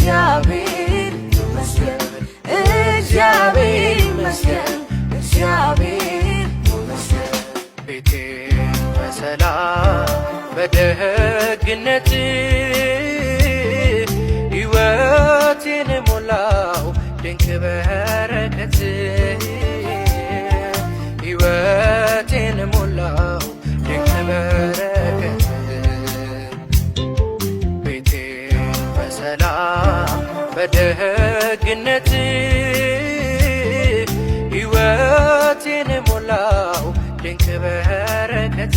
እግዚአብሔር ይመስገን፣ እግዚአብሔር ይመስገን፣ እግዚአብሔር ይመስገን። ቤቴን በሰላም በደግነት ሕይወቴን ሞላው ድንቅ በረከት፣ ሕይወቴን ሞላው ድንቅ በረከት። ቤቴን በሰላም በደግነት ሕይወቴን ሞላው ድንቅ በረከት።